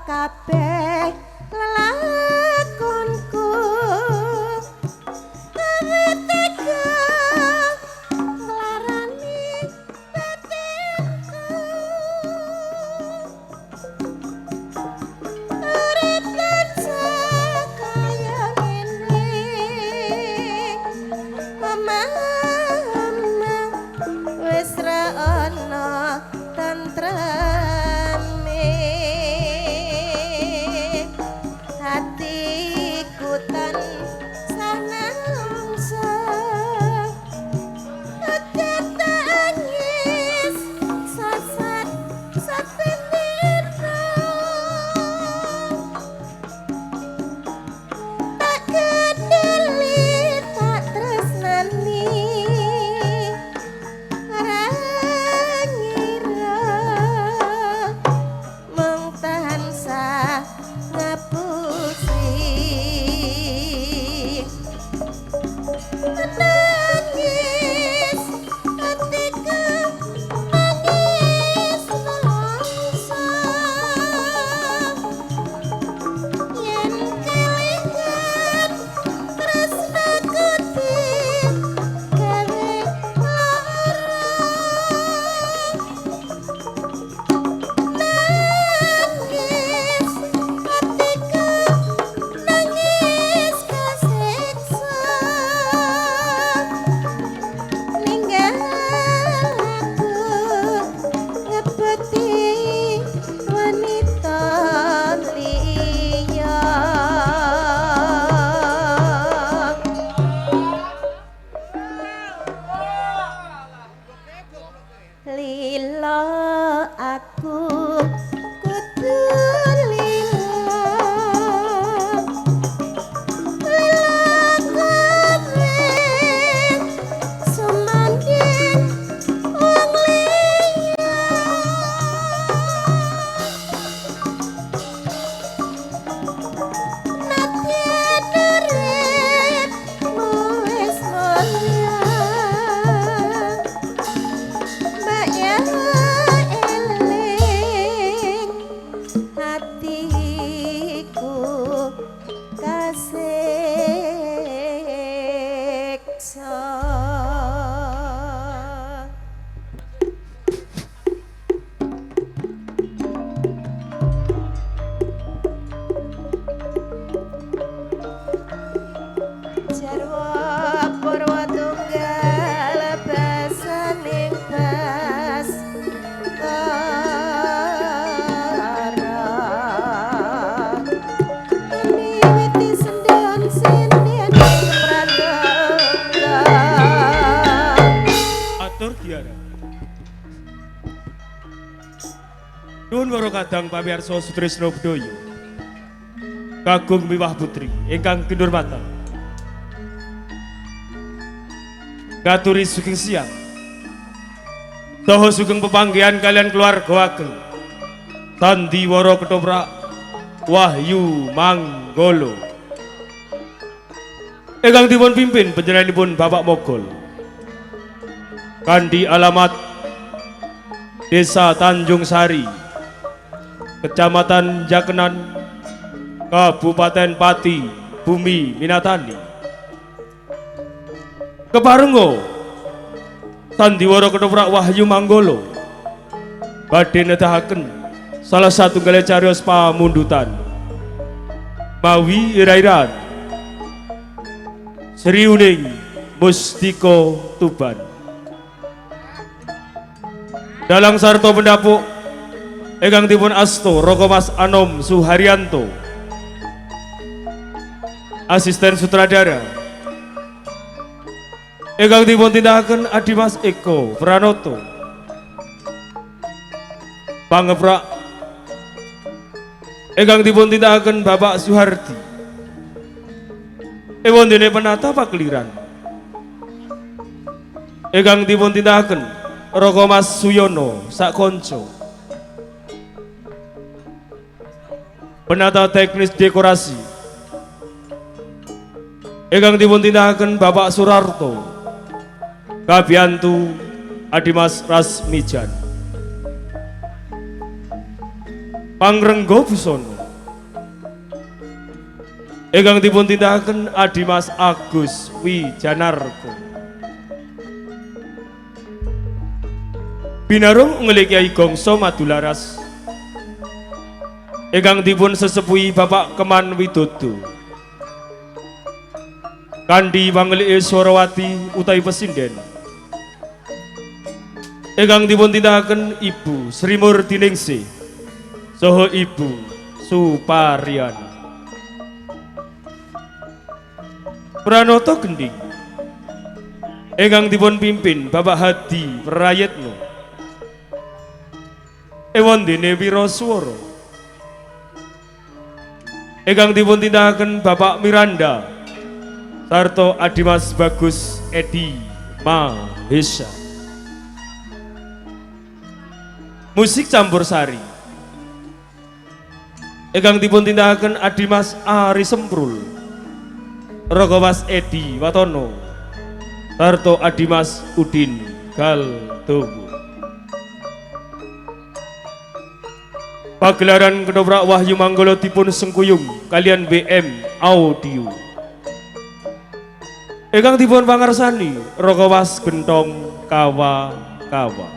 Kabeh lelakonku gawe tega nglarani batinku, urip tansah kaya ngene. Mama wis ra ana tentreme, hatiku tansah nelongso, nangis sasat saben dina. Tak kendeli, tak tresnani, ora ngira mung tansah ngapusi. Nangis atiku, nangis nelongso, yen kelingan tresnaku digawe lara. Nangis atiku, nangis kasiksa, ninggal aku ngebeti wanita liya. Lila aku kudu lila, lila kowe sumandhing wong liya. Nadyan uripmu wis mulya, mbak ya eling hatiku kasiksa. Jarwo purwa tunggal basaning baskara, miwiti sendon sinden ing pratangga. Atur Kiara. Nuwun para kadang pamirsa Sutrisno Budoyo. Kagung miwah putri ingkang kinurmatan. Katuri sugeng siang. Saha sugeng pepanggihan kalian keluarga ageng. Sandiwara Ketoprak Wahyu Manggolo. Ingkang dipun pimpin panjenenganipun Bapak Mogol. Kanthi alamat Desa Tanjung Sari, Kecamatan Jakenan, Kabupaten Pati, Bumi Minatani. Keparenga Sandiwara Ketoprak Wahyu Manggolo badhe nedahaken salah satunggal cariyos pamundutan mawi ira-iran Sri Uning Mustika Tuban. Dalang sarta pendapuk ingkang dipun asta Raka Mas Anom Suharyanto, asisten sutradara ingkang dipun tindakaken Adimas Eko Pranoto, pangeprak ingkang dipun tindakaken Bapak Suhardi, ewondene penata pakeliran ingkang dipun tindakaken Raka Mas Suyono sakonco, penata teknis dekorasi ingkang dipun tindakaken Bapak Surarto kabiyantu Adimas Rasmijan. Pangrengga Busana ingkang dipun tindakaken Adimas Agus Wijanarko. Binarung ngelik Kyai Gongso Madularas ingkang dipun sesepuhi Bapak Keman Widodo. Kanthi pangelike Swarawati utawi pesinden ingkang dipun tindakaken Ibu Sri Murtiningsih saha Ibu Suparyana. Pranoto Gending ingkang dipun pimpin Bapak Hadi Prayitno. Ewandene Wiraswara ingkang dipun tindakaken Bapak Miranda sarta Adimas Bagus Edi Mahesa. Musik campur sari ingkang dipun tindakaken Adimas Ari Semprul, Rogowas Edi Watono sarta Adimas Udin Galdowo. Pagelaran Ketoprak Wahyu Manggolo dipun sengkuyung kalian BM Audio ingkang dipun pangarsani Rogowas Gentong Kawa Kawa.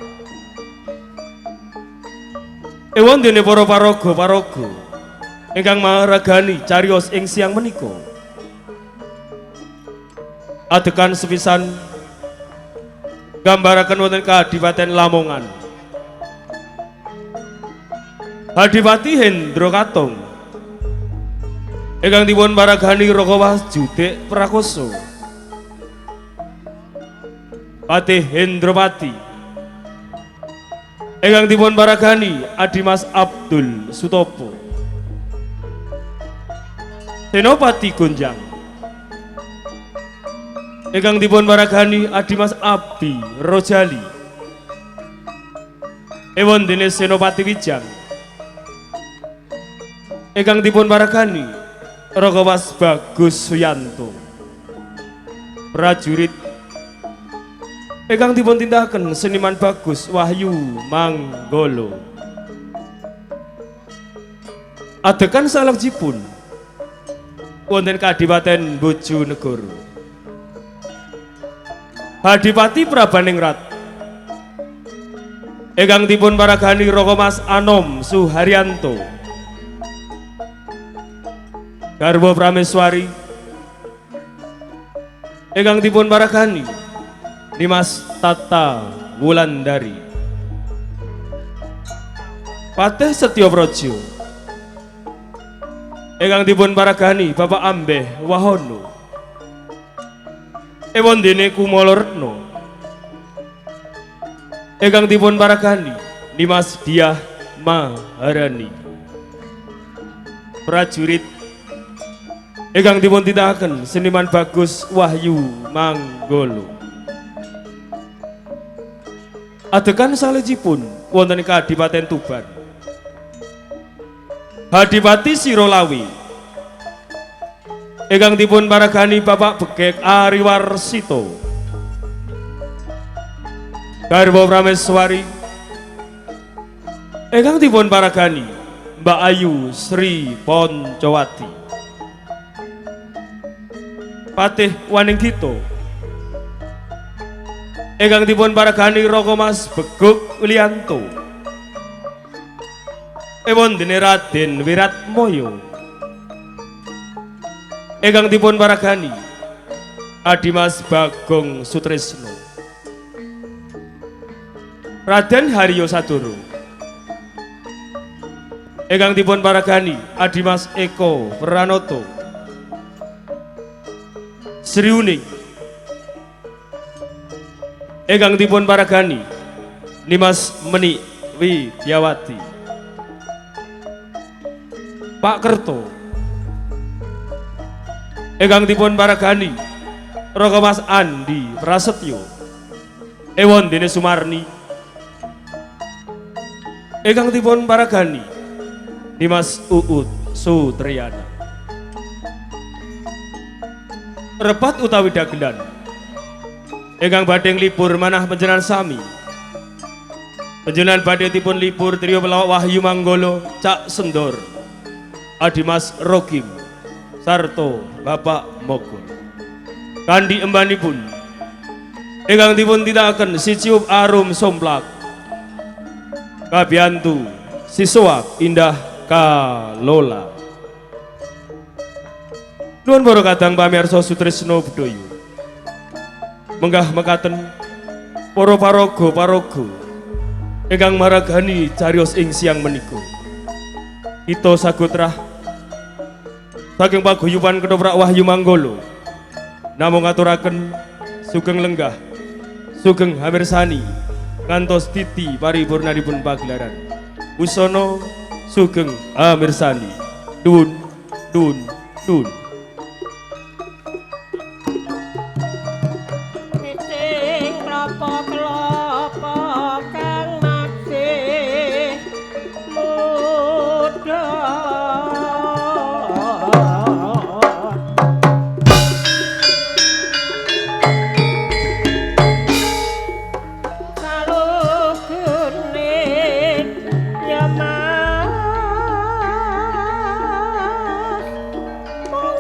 Ewon dene para paraga-paraga ingkang maragani cariyos ing siang menika. Adegan sepisan gambaraken wonten Kadipaten Lamongan. Adipati Hendro Katong ingkang dipun paragani Rogowas Judek Prakoso. Patih Hendropati ingkang dipun paragani Adimas Abdul Sutopo. Senopati Gonjang ingkang dipun paragani Adimas Abdi Rojali. Ewondene Senopati Wijang ingkang dipun paragani Rogowas Bagus Suyanto. Prajurit ingkang dipun tindakaken seniman Bagus Wahyu Manggolo. Adegan salajengipun wonten Kadipaten Bojonegoro. Adipati Prabaningrat ingkang dipun paragani Rogomas Anom Suharyanto. Garwa Prameswari ingkang dipun paragani Nimas Tata Wulandari. Patih Setyo Praja ingkang dipun paragani Bapak Ambeh Wahono. Ewondene Kumala Retno ingkang dipun paragani Nimas Diah Maharani. Prajurit ingkang dipun tindakaken seniman Bagus Wahyu Manggolo. Adegan salajengipun wonten Kadipaten Tuban. Adipati Sirolawi ingkang dipun paragani Bapak Begek Ariwarsito. Garwa Prameswari ingkang dipun paragani Mbak Ayu Sri Poncowati. Patih Waninggito ingkang dipun paragani Rogomas Beguk Wilianto. Ewondene Raden Wiratmoyo ingkang dipun paragani Adimas Bagong Sutrisno. Raden Haryo Sadoro ingkang dipun paragani Adimas Eko Pranoto. Sri Uning ingkang dipun paragani Nimas Menik Widyawati. Pak Kerto ingkang dipun paragani Rogomas Andi Prasetyo. Ewondene Sumarni ingkang dipun paragani Nimas Uut Sutriyana. Repat utawi dagelan ingkang badhe nglibur manah panjenengan sami. Panjenengan badhe dipun libur trio pelawak Wahyu Manggolo, Cak Sendor, Adimas Rokim, sarto Bapak Mogol. Kandi embanipun ingkang dipun titakaken si Ciup Arum Somplak, kabiyantu Siswak Indah Kalola. Nuwun para kadang pamirsa sutresna budaya. Menggah mekaten para paraga-paraga ingkang maragani cariyos ing siang menika. Kita sagotrah saking paguyuban Ketoprak Wahyu Manggolo namung ngaturaken sugeng lenggah, sugeng hamirsani ngantos titi paripurnanipun pagelaran. Busana sugeng hamirsani. Dun dun dun. Witing klopo-klopo kang masih muda. Salugune ya Mas mung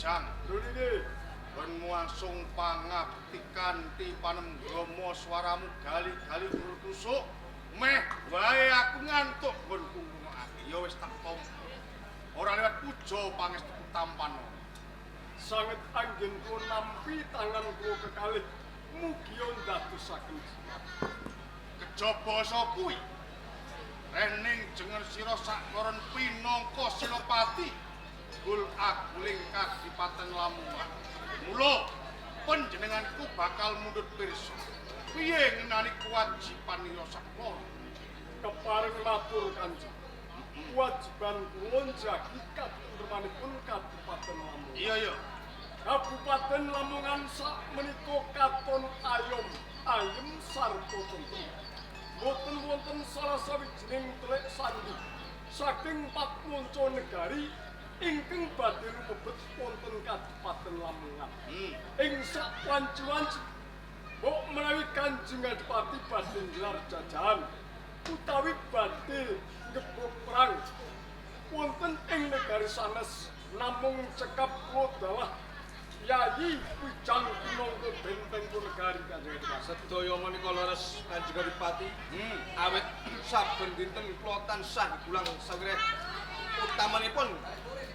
Wijang. Lho niki Nggonmu asung pangabdi kanthi panembrama swaramu gali-gali tusuk meh wae aku ngantuk nggonku ngrungokake. Ya wis tak tampa. Ora lewat puja pangestu tampan. Sanget anggen kula nampi tangan kula kekalih mugia ndadosaken jimat. Kejaba sa kuwi. Rening jeneng sira sakoron pinangka Senopati gul aguling kadipaten Lamongan. Mula panjenenganku bakal mundhut pirsa. Piye ngenani kewajiban ira sakloron? Kepareng matur Kanjeng. Kewajiban kula njagi katentremanipun Kabupaten Lamongan. Iya ya. Kabupaten Lamongan sak menika katon ayom, ayem sarta tentrem. Boten wonten salah sawijining telik sandi saking patmanca negari ingkang badhe lumebet wonten Kabupaten Lamongan. Ing sak wanci-wanci mbok menawi Kanjeng Adipati badhe nggelar jajahan utawi badhe ngebuk perang wonten ing negari sanes, namung cekap kula dalah Yayi Wijang pinangka benteng negari Kanjeng Adipati. Sedaya menika leres Kanjeng Adipati. Awit saben dinten kula tansah gulang sawireh utamanipun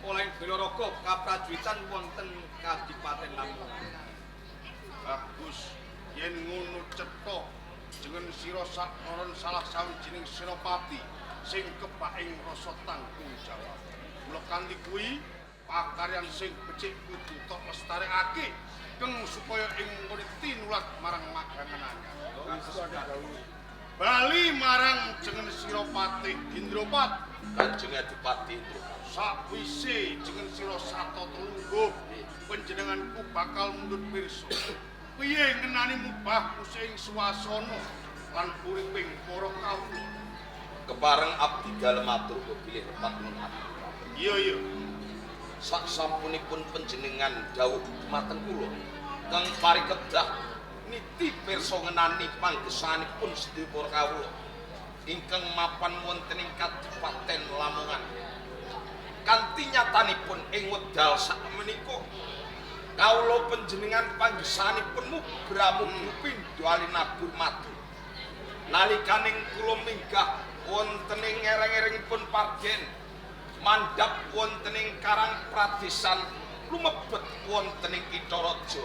oleh bela raga kaprajuritan wonten Kadipaten Lamongan. Bagus yen ngono cetha jeneng sira sakloron salah sawijining senopati sing kebak ing rasa tanggung jawab. Mula kanthi kuwi pakaryan sing becik kudu tok lestarekake keng supaya ing ngene tinulat marang magangan anyar. Bali marang jeneng sira Patih Indrapat. Kanjeng Adipati Indra. Sakwise jeneng sira satata lungguh panjenenganku bakal mundhut pirsa. Piye ngenani mubah ing swasana lan uriping para kawula? Kepareng abdi dalem matur bilih lepat nuwun. Iya iya. Sak sampunipun panjenengan dawuh dumateng kula kang parikedah niti pirsa ngenani panggesanipun sedaya para kawula ingkang mapan wonten ing Kadipaten Lamongan. Kanthi nyatanipun ing wekdal sakmenika kawula panjenengan panggesanipun mubra-mubru pindha alinabur madu. Nalikaning kula minggah wonten ing ereng-erengipun parden mandhap wonten ing Karang Pradesan lumebet wonten ing Kitha Raja.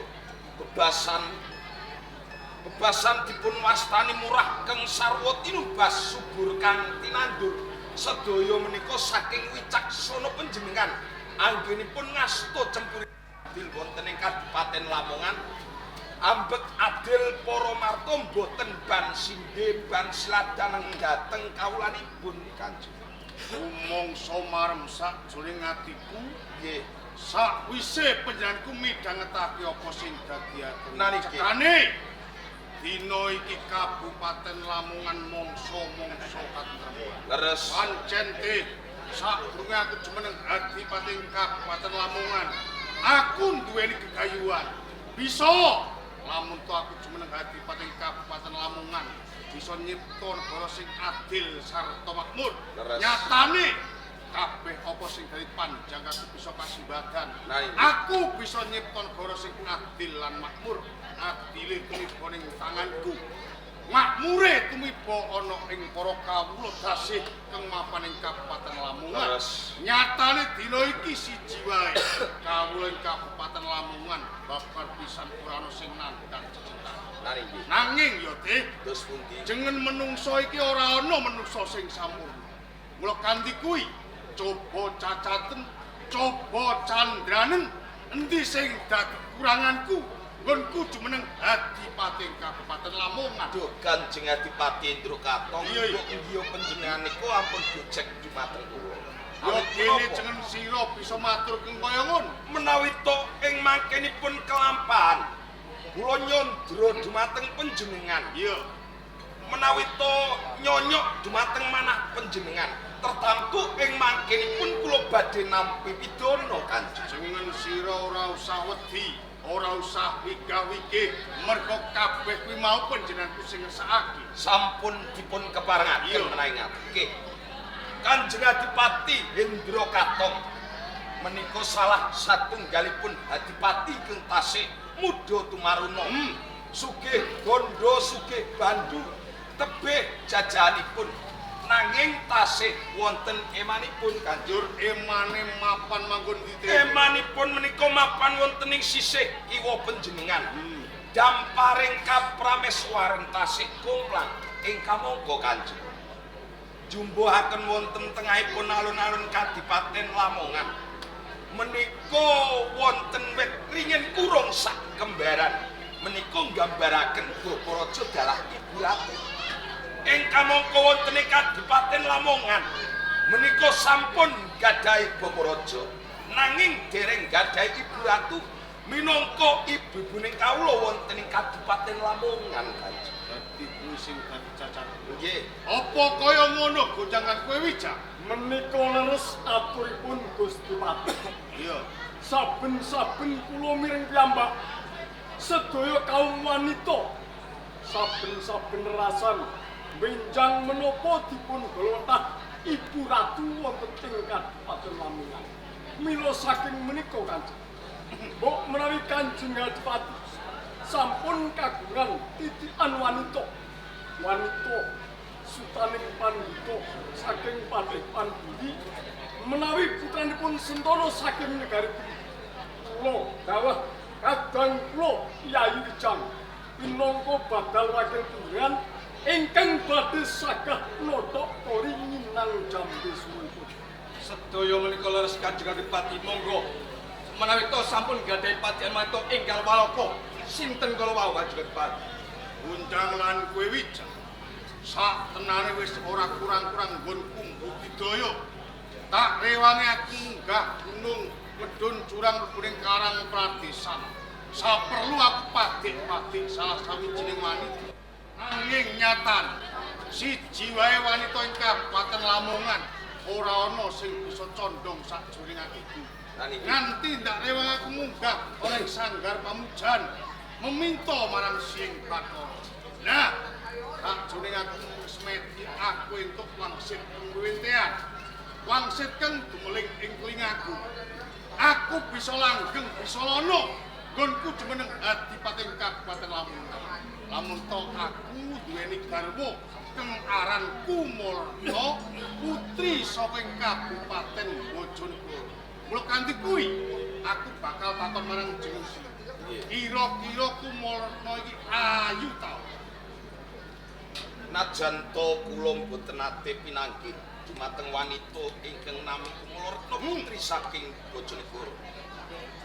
Bebasan dipun wastani murah keng sarwa tinubas subur kang tinandur. Sedaya menika saking wicaksana panjenengan anggenipun ngasta cempuri adil wonten ing Kadipaten Lamongan. Ambek adil para marta mboten ban sindhe ban sladaneng dhateng kawulanipun Kanjeng. Rumangsa marem sakjroning atiku nggih. Sakwise panjenenganku midhangetake apa sing dadi aturan. Nalika Cekane dina iki Kabupaten Lamongan mangsa-mangsa katentreman. Leres. Pancen teh sadurunge aku jumeneng adipati Kabupaten Lamongan, aku duweni gegayuhan. Bisa lamun to aku jumeneng adipati Kabupaten Lamongan bisa nyipta negara sing adil sarta makmur. Leres. Nyatane kabeh apa sing dadi panjang aku bisa kasembadan. Aku bisa nyipta negara sing adil lan makmur. Adile tumiba ning tanganku. Makmure tumiba ana ing para kawula dasih kang mapan ing Kabupaten Lamongan. Leres. Nyatane dina iki siji wae kawula ing Kabupaten Lamongan babar pisan ora ana sing nandhang cecitan. Nanging ya Teh, terus pundi? Jeneng menungso iki ora ana menungso sing sampurna. Mula kanthi kuwi coba cacaten, coba candranen endi sing dadi kekuranganku nggonku jumeneng adipati Kabupaten Lamongan. Duh Kanjeng Adipati Indra Katong, Iya, iya. mbok nggih panjenengan niku ampun gojek dumateng kula. Ya kene jeneng sira bisa matur keng kaya ngono. Menawi to ing mangkenipun kelampahan kula nyandra dumateng panjenengan. Iya. Menawi to nyonyok dumateng manah panjenengan, tertamtu ing mangkenipun kula badhe nampi pidana Kanjeng. Jeneng sira ora usah wedi, ora usah wigah-wigih, mergo kabeh kuwi mau panjenenganku sing ngersakake. Sampun dipun keparengaken Iya. menawi nggih. Kanjeng Adipati Hendra Katong Menika salah satunggalipun adipati ingkang tasih muda tumaruna. Sugih gondo, sugih bandu, tebih jajahanipun. Nanging tasih wonten emanipun Kanjeng. Njur emane mapan manggon ndi? Emanipun menika mapan wonten ing sisih kiwa panjenengan. Damparing kaprameswaran tasih komplang ing kamangka Kanjeng. Jumbuhaken wonten tengahipun alun-alun Kadipaten Lamongan. Menika wonten wit ringin kurung sak kembaran. Menika nggambaraken Bapa Raja dalah Ibu Ratu. Ing kamangka wonten ing Kadipaten Lamongan menika sampun gadhahi Bapa Raja, nanging dereng gadhahi Ibu Ratu minangka ibu-ibune kawula wonten ing Kadipaten Lamongan Kanjeng. Dadi kuwi sing dadi cacat. Nggih. Apa kaya ngono gonjangan kowe Wijang? Menika leres aturipun Gusti Patih. Iya. Saben-saben kula mireng piyambak sedaya kaum wanita saben-saben rasan benjang menapa dipun golotah Ibu Ratu wonten ing Kadipaten Lamongan. Mila saking menika Kanjeng, mbok menawi Kanjeng Adipati sampun kagungan titikan wanita, wanita sutaning pandhita saking Padepokan Budi, menawi putranipun Sentana saking negari Budi, kula dawuh kadang kula Kyai Wijang minangka badal wakil panjenengan ingkang badhe sagah nothok kori nginang jambe suwunipun. Sedaya menika leres Kanjeng Adipati, monggo. Menawi to sampun gadhahi patian wanita enggal walaka, sinten kala wau Kanjeng Adipati? Gunjang lan kowe Wijang. Sak tenane wis ora kurang-kurang nggonku budidaya. Tak rewangi aku munggah gunung medhun jurang mlebu ning karang pradesan. Saperlu aku padik-padik salah sawijining wanita. Nanging nyatane siji wae wanita ing Kabupaten Lamongan ora ana sing bisa condong sakjroning atiku. Nganti ndak rewang aku munggah ana ing sanggar pamujan meminta marang Sing Bathara. Nah, sakjroning aku semedi aku entuk wangsit pengwentean. Wangsit kang dumeling ing telingaku. Aku bisa langgeng, bisa lono. Nggonku jumeneng Adipati Kabupaten Lamongan. Lamun to aku duweni garwa kang aran Kumorna, putri saking Kabupaten Bojonegoro. Mula kanthi kuwi aku bakal takon marang jeneng sira. Kira-kira Kumorna iki ayu ta ora? Najan to kula mboten nate pinanggih dumateng wanita ingkang nami Kumalaretna putri saking Bojonegoro.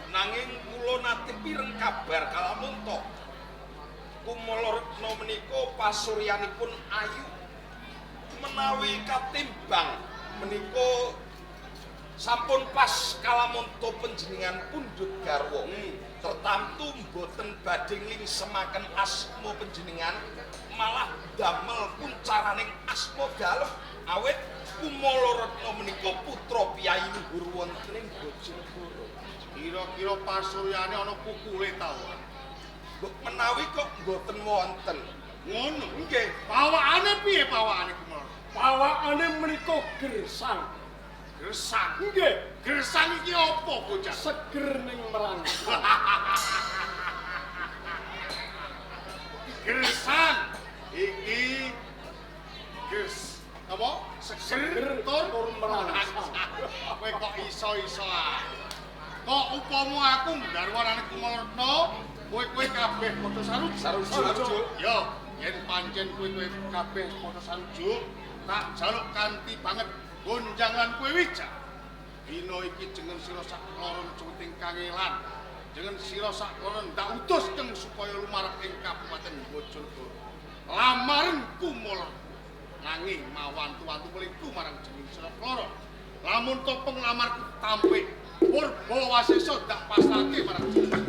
Nanging kula nate pireng kabar kalamunta Kumalaretna menika pasuryanipun ayu. Menawi katimbang menika sampun pas kalamunta panjenengan pundhut garwa. Tertamtu mboten badhe nglingsemaken asma panjenengan, malah damel kuncaraning asma dalem awit Kumalaretna menika putra piyayi luhur wonten ing Bojonegoro. Kira-kira pasuryane ana kukule ta ora? Mbok menawi kok mboten wonten. Ngono. Nggih. Pawakane piye pawakane Kumalaretna? Pawakane menika gersang. Gersang. Nggih, Gersang iki apa bocah? Seger ning merangsang. Gersang iki gers apa? Seger tur merangsang. Kowe kok iso-iso ae. Kok upama aku nggarwanane Kumalaretna, kowe-kowe kabeh padha sarujuk. Sarujuk. Yo, yen pancen kowe-kowe kabeh padha sarujuk, tak jaluk kanthi banget gonjangan kowe Wijang. Dina iki jeneng sira sak loron cuwiting kangelan. Jeneng sira sak loron ndak utus keng supaya lumarep ing Kabupaten Bojonegoro. Lamaren Kumalaretna. Nanging mawantu-wantu melingku marang jeneng sira loro. Lamun to penglamarku tampik, Purba Wasesa ndak pasrahke marang jeneng.